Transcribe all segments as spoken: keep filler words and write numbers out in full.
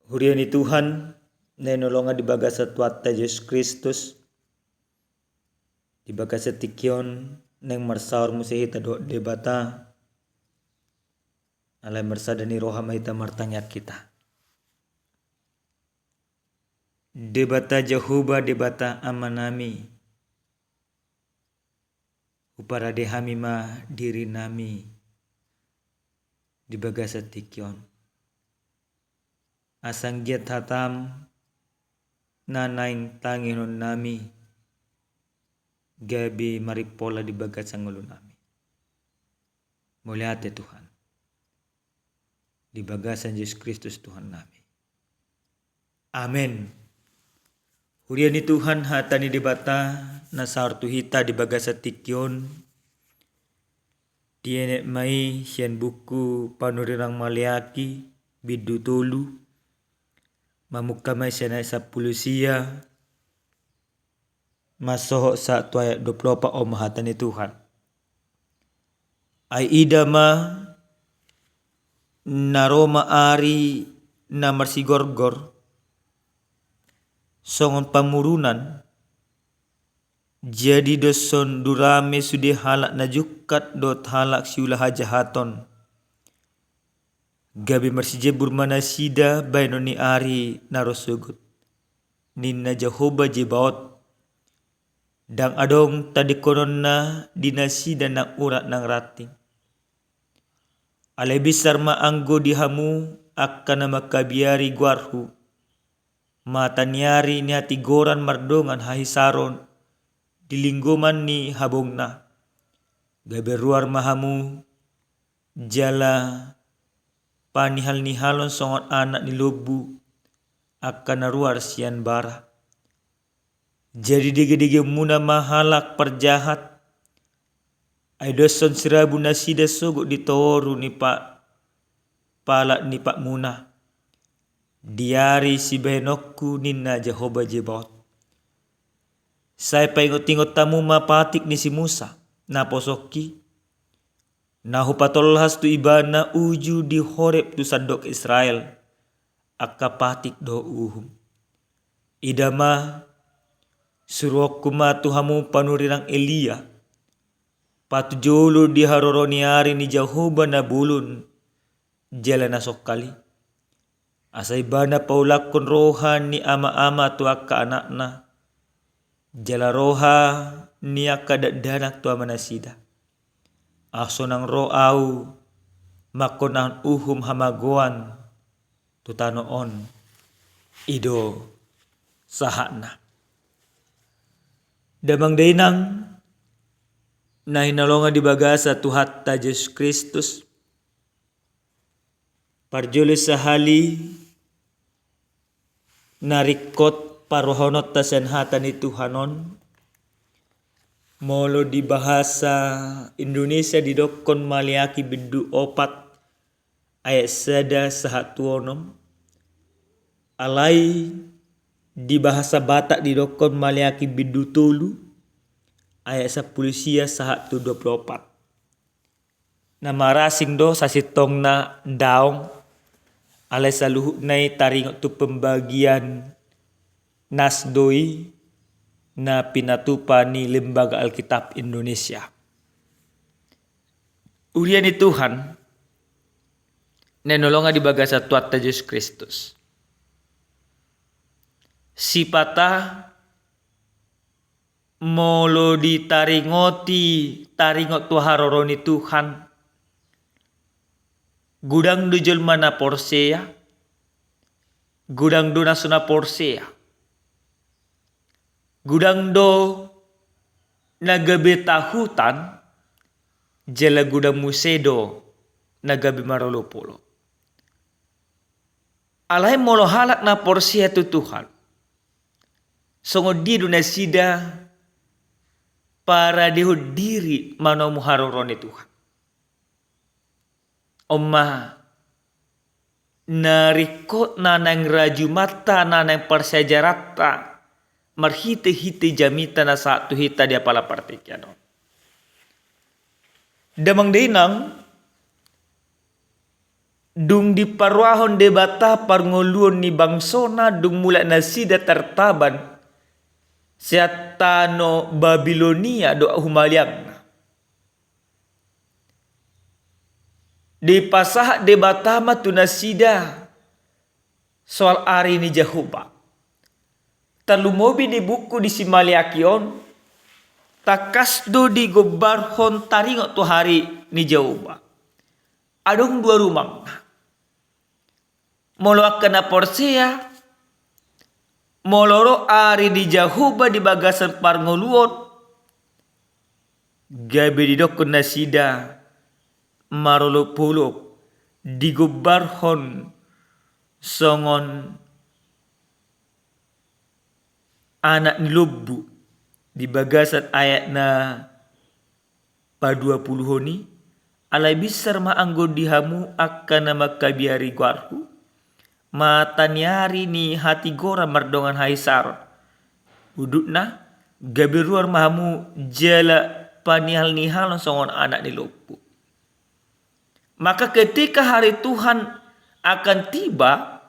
Huria ni Tuhan, na hinaholongan di bagasan Tuhanta Jesus Kristus, di bagasan tingki on naeng marsaor muse hita dohot Debata, alai marsada ni roha ma hita martangiang hita. Debata Jahowa, Debata Amanami, huparade hami ma dirinami di bagasan tingki on. Asa anggiat hatam na naeng tangihononnami gabe marimpola di bagasan ngolunami. Mauliate Tuhan. Di bagasan Jesus Kristus Tuhannami. Amen. Huria ni Tuhan, hata ni Debata na saor tu hita di bagasan tingki on, dienet ma i sian buku Panurirang Maleaki bindu tolu, mamungka ma i sian ayat sampulu sia, mansohot sahat tu ayat dua pulu opat. On ma hata ni Tuhan. Ai ida ma, na ro ma ari na marsigorgor songon pamurunan. Jadi doshon durame sude halak na jungkat dohot halak siula hajahaton. Gabe marsijembur ma nasida bahenon ni ari na ro sogot, ninna Jahowa Zebaot. Ndang adong tadingkononna di nasida nang urat nang ranting. Alai binsar ma anggo di hamu angka na mangkabiari goarhu, mata ni ari ni hatigoran mardongan hahisaron di linggoman ni habongna. Gabe ruar ma hamu, jala panihalnihalon songon anak ni lombu, angka na ruar sian bara. Jadi degedegemuna ma halak parjahat, ai doshon sirabu nasida sogot di toru ni pa-, palat ni patmuna. Di ari sibahenonku, ninna Jahowa Zebaot. Sai paingotingot hamu ma patik ni si Musa, naposongki, na hupatolhas tu ibana uju di Horeb tu sandok Israel, angka patik dohot uhum. Ida ma, suruonku ma tu hamu panurirang Elia, patujolo di haroro ni ari ni Jahowa na bolon jala na songkal i. Asa ibana paulakkon roha ni amaama tu angka anakna, jala roha ni angka dakdanak tu amanasida. Asa unang ro ahu mangkonahon uhum hamagoan tu tano on. I do sahatna. Damang dainang na hinaholongan di bagasan Tuhanta Jesus Kristus, parjolo sahali na ringkot parrohaononta sian hata ni Tuhan on, molo di bahasa Indonesia didokkon Maleaki bindu opat ayat sada sahat tu onom, alai di bahasa Batak didokkon Maleaki bindu tolu ayat sampulu sia sahat tu dua pulu opat. Na marasing do sasintongna daong, alai saluhutna i taringot tu pembagian nas do i na pinatupa ni Lembaga Alkitab Indonesia. Huria ni Tuhan na hinaholongan di bagasan Tuhanta Jesus Kristus. Sipata molo ditaringoti, taringot tu haroro ni Tuhan, godang do jolma na porsea, godang do na so na porsea. Godang do na gabe tahutan, jala godang muse do na gabe marolopolop. Alai molo halak na porsea tu Tuhan, songon dia do nasida paradehon diri manomu haroro ni Tuhan? On ma na ringkot na naeng rajumanta, na naeng parsiajaranta marhitehite jamita na sahat tu hita di apala partingkian on. Damang dainang Dung diparrohahon Debata parngoluon ni bangsona dung mulak nasida tartaban sian tano Babilonia dohot humaliangna. Dipasahat Debata ma tu nasida soal ari ni Jahowa. Tarlumobi di buku di si Maleaki on, tangkas do digombarhon taringot tu ari ni Jahowa. Adong dua rumangna. Molo angka na porsea, molo ro ari ni Jahowa di bagasan parngoluon, gabe didokkon nasida marolopolop, digombarhon songon anak ni lombu di bagasan ayat na paduapuluhon i, alai binsar ma anggo di hamu angka na mangkabiari goarhu, mata ni ari ni hatigoran mardongan hahisaron. Udutna, gabe ruar ma hamu jala panihalnihalon songon anak ni lombu. Maka ketika hari Tuhan akan tiba,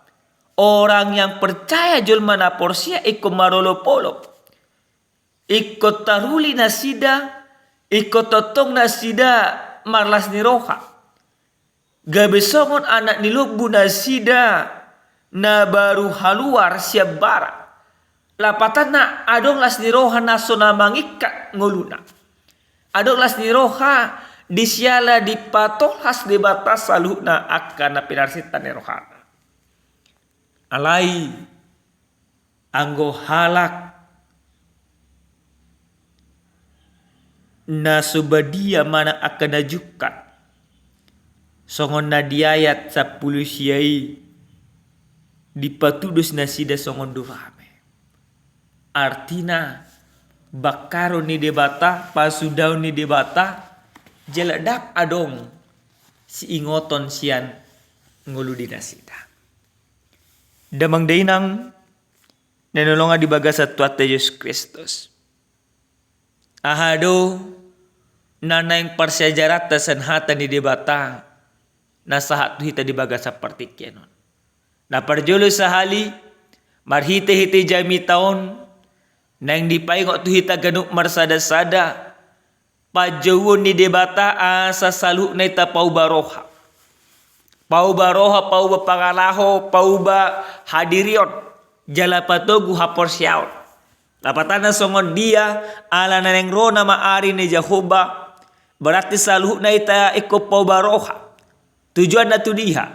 orang yang percaya, jolma na porsea, ingkon marolopolop. Ingkon taruli nasida, ingkon tongtong nasida marlas ni roha. Gabe songon anak ni lombu nasida na baru haluar sian bara. Lapatanna adong las ni roha na so na mangingkat ngoluna. Adong las ni roha di siala dipatolhas Debata saluhutna angka na pinarsinta ni rohana. Alai anggo halak na so badia manang angka na jungkat, songon na di ayat sampulu sia i, dipatudos nasida songon durame. Artina, bangkaron ni Debata, pasudaon ni Debata, jala ndang adong siingoton sian ngolu di nasida. Damang dainang na hinaholongan di bagasan Tuhanta Jesus Kristus. Aha do na naeng parsiajaranta sian hata ni Debata na sahat tu hita di bagasan partingkian on? Na parjolo sahali, marhitehite jamita on, naeng dipaingot tu hita ganup marsadasada, panjouon ni Debata asa saluhutna i tapauba roha. Pauba roha, pauba pangalaho, pauba hadirion, jala patogu haporseaon. Lapatanna songon dia, ala na naeng ro nama ari ni Jahowa, berarti saluhutna hita ingkon pauba roha. Tujuanna tu dia?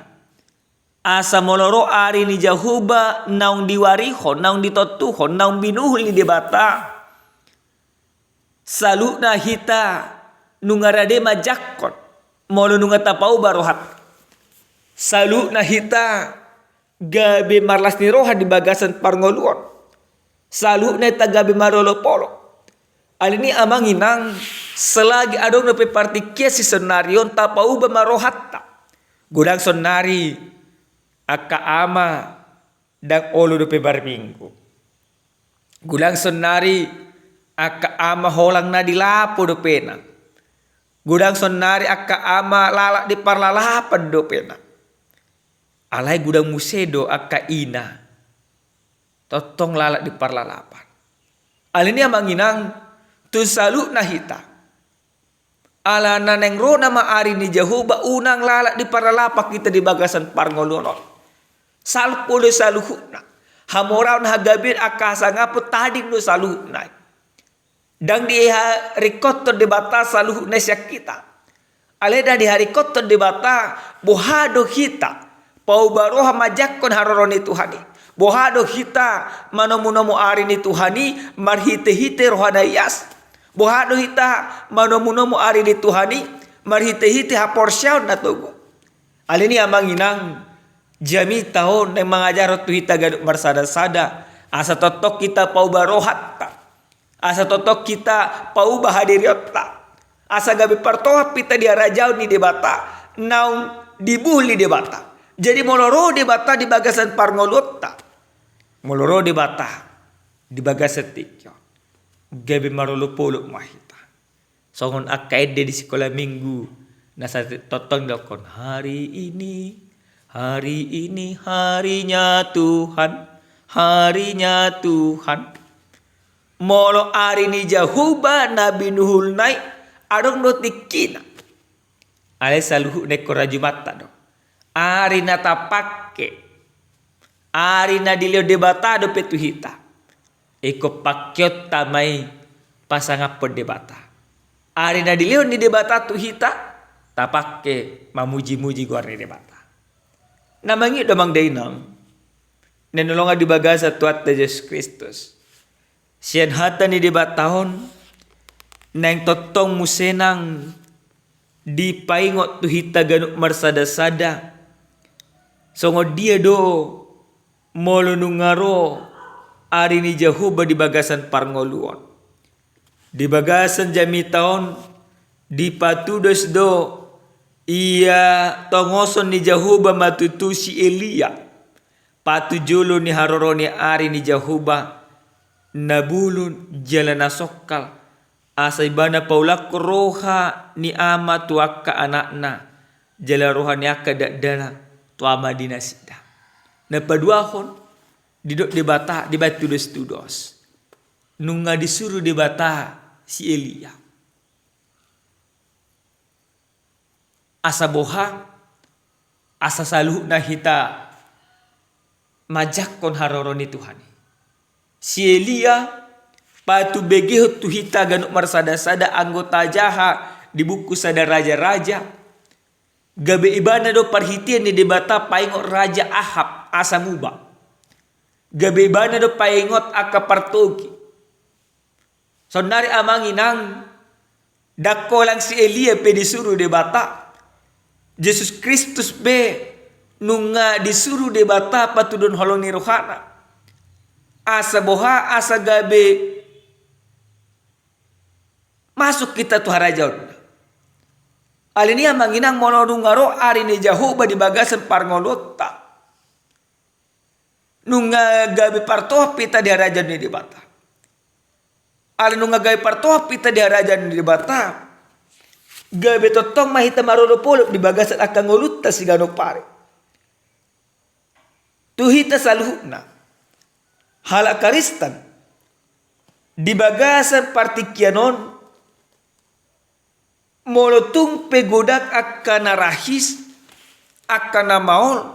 Asa molo ro ari ni Jahowa naung diwarihon, naung ditontuhon, naung binuhul ni Debata, saluhutna hita nunga rade manjangkon, molo nunga tapauba rohanta. Saluhutna hita gabe marlas ni roha di bagasan parngoluon. Saluhutna hita gabe marolopolop. Alani i amang inang, selagi adong dope partingkian sisonari on, tapauba ma rohanta. Godang sonnari angka ama ndang olo dope marminggu. Godang sonnari angka ama holangna di lapo dopena. Godang sonnari angka ama lalap di parlalapan dopena. Alai godang muse do angka ina tongtong lalap di parlalapan. Alani i amang inang, tu saluhutna hita, ala na naeng ro nama ari ni Jahowa, unang lalap di parlalapan hita di bagasan parngoluon on. Salpu do saluhutna. Hamoraon, hagabeon, angka hasangapon, tading do saluhutna i. Ndang diharingkothon Debata saluhutna i sian hita. Alai na diharingkothon Debata, boha do hita pauba roha manjangkon haroro ni Tuhan i. Boha do hita manomunomu ari ni Tuhan i marhitehite roha na ias. Boha do hita manomunomu ari ni Tuhan i marhitehite haporseaon na togu. Alani i amang inang, jamita on naeng mangajarhon tu hita ganup marsadasada, asa tongtong hita pauba rohanta. Asa tongtong hita pauba hadirionta. Asa gabe partohap hita di harajaon ni Debata, naung dibuhul ni Debata. Jadi molo ro Debata di bagasan parngoluonta, molo ro Debata di bagasan tingki on, gabe marolopolop ma hita. Songon angka ende di sikola minggu, na sai tongtong didokkon, hari ini Hari ini harinya Tuhan, harinya Tuhan. Molo ari ni Jahowa na binuhulna i, adong do tingkina. Alai saluhutna ingkon rajumanta do. Ari na tapangke, ari na dilehon Debata dope tu hita, ingkon pangkeonta ma i pasangaphon Debata. Ari na dilehon ni Debata tu hita, tapangke mamuji-muji goar ni Debata. Na mangihut do, amang dainang, na hinaholongan di bagasan Tuhanta Jesus Kristus, sian hata ni Debata on, naeng tongtong muse nang dipaingot tu hita ganup marsada-sada, songon dia do molo nunga ro ari ni Jahowa di bagasan parngoluon. Di bagasan jamita on, dipatudos do ia tongoson ni Jahowa ma tutu si Elia, patujolo ni haroro ni ari ni Jahowa, na bulun jala na songkal, asa ibana paulakhon roha ni ama tu angka anakna, jala roha ni angka dakdanak tu ama ni nasida. Na paduahon, didok Debata, dibaen tudos-tudos. Nunga disuru Debata si Elia. Asa boha? Asa saluhutna hita manjangkon haroro ni Tuhan i. Si Elia patubegehon tu hita ganup marsada-sada anggo tajaha di buku Sada Raja-raja, gabe ibana do parhitean ni Debata paingot Raja Ahab asa muba. Gabe ibana do paingot angka partogi. Saonnari, amang inang, ndang holan si Elia pe disuru Debata. Jesus Kristus pe nunga disuru Debata patuduhon holong ni rohana. Asa boha? Asa gabe masuk hita tu harajaonna. Alani i, amang inang, molo nunga ro ari ni Jahowa di bagasan parngoluonta, nunga gabe partohap hita di harajaon ni Debata. Ala nunga gabe partohap hita di harajaon ni Debata, gabe tongtong ma hita marolop-olop di bagasan angka ngolunta siganup ari. Tu hita saluhutna halak Kristen, di bagasan partingkian on, molo tung pe godang angka na rahis, angka na maol,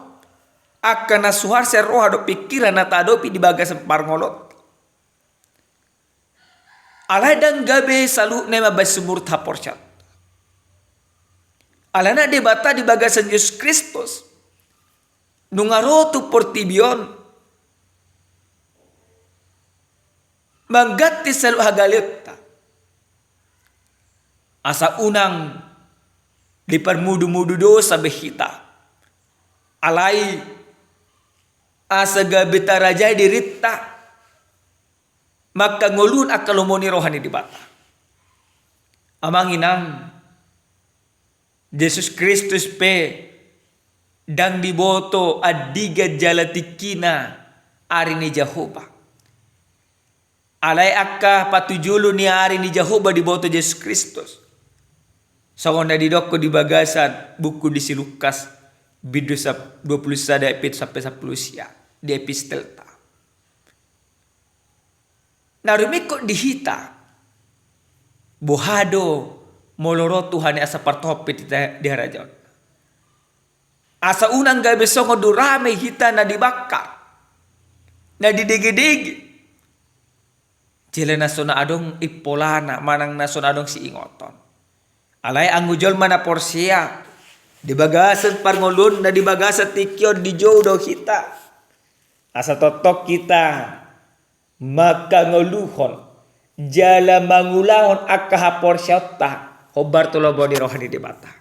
angka na suhar sian roha dohot pingkiran na taadopi di bagasan parngoluon, alai ndang gabe saluhutna i mambahen sumurut haporseaon. Alana Debata di bagasan Jesus Kristus, nunga ro tu portibi on, mangganti saluhut hagaleonta, asa unang diparmudu-mudu dosa be hita, alai asa gabe tarajai dirinta mangkangoluhon angka lomo ni roha ni Debata. Amang inang, Jesus Kristus pe ndang diboto andigan jala tingkina ari ni Jahowa. Alai angka patujolo ni ari ni Jahowa diboto Jesus Kristus. Songon na didokkon di bagasan buku ni si Lukas, bindu sap-, dua pulu sada ayat pitu sampe sampulu sia, di epistelta. Na rumingkot di hita, boha do molo ro Tuhan i asa partohap hita di harajaon? Asa unang gabe songon durame hita na dibangkar, na didege-dege, jala na so na adong impolana manang na so na adong siingoton. Alai anggo jolma na porsea, di bagasan parngoluonna, di bagasan tingki on dijou do hita, asa tongtong hita mangkangoluhon jala mangulahon angka haporseaonta hombar tu lomo ni roha ni Debata.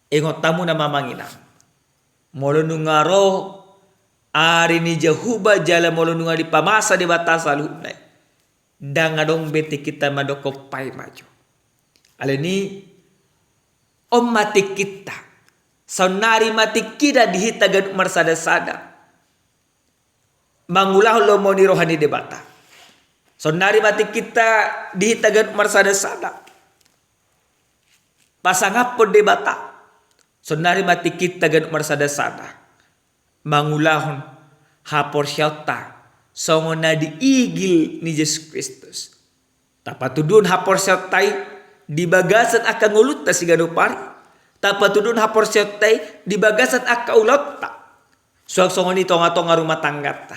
Ingot hamu ma, amang inang, molo nunga ro ari ni Jahowa jala molo nunga dipamasa Debata saluhutna i, ndang adong be tingkinta mandokkon paima jo. Alani i, on ma tingkinta. Saonnari ma tingkina di hita ganup marsada-sada mangulahon lomo ni roha ni Debata. Saonnari ma tingkinta di hita ganup marsada-sada pasangaphon Debata. Saonnari ma tingkinta ganup marsada-sada mangulahon haporseaonta songon na diigil ni Jesus Kristus. Tapatuduhon haporseaonta i di bagasan angka ngolunta siganup ari. Tapatuduhon haporseaonta i di bagasan angka ulaonta, suang songon i tongatonga rumah tanggata.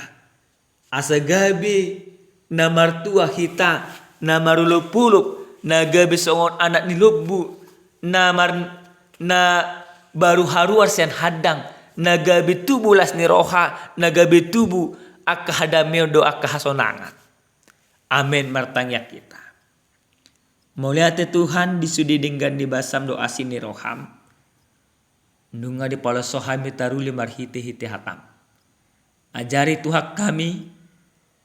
Asa gabe na martua hita, na marolopolop, na gabe songon anak ni lombu, na mar-, na baru haruar sian handang, na gabe tubu las ni roha, na gabe tubu angka hadameon dohot angka hasonangan. Amen. Martangiang hita. Mauliate Tuhan di sude denggan ni basam dohot asi ni roham. Nunga dipaloas Ho hami taruli marhitehite hatam. Ajari Tuhan hami,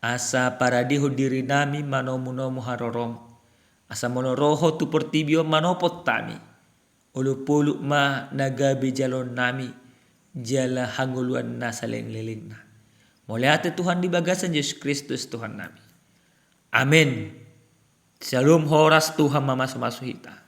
asa paradehon dirinami manomunomu harorom, asa molo ro Ho tu portibi on manopot hami, olopolop ma na gabe jaloonnami, jala hangoluan na salelenglelengna. Mauliate Tuhan di bagasan Jesus Kristus Tuhannami. Amen. Syalom, horas, Tuhan mamasumasu hita.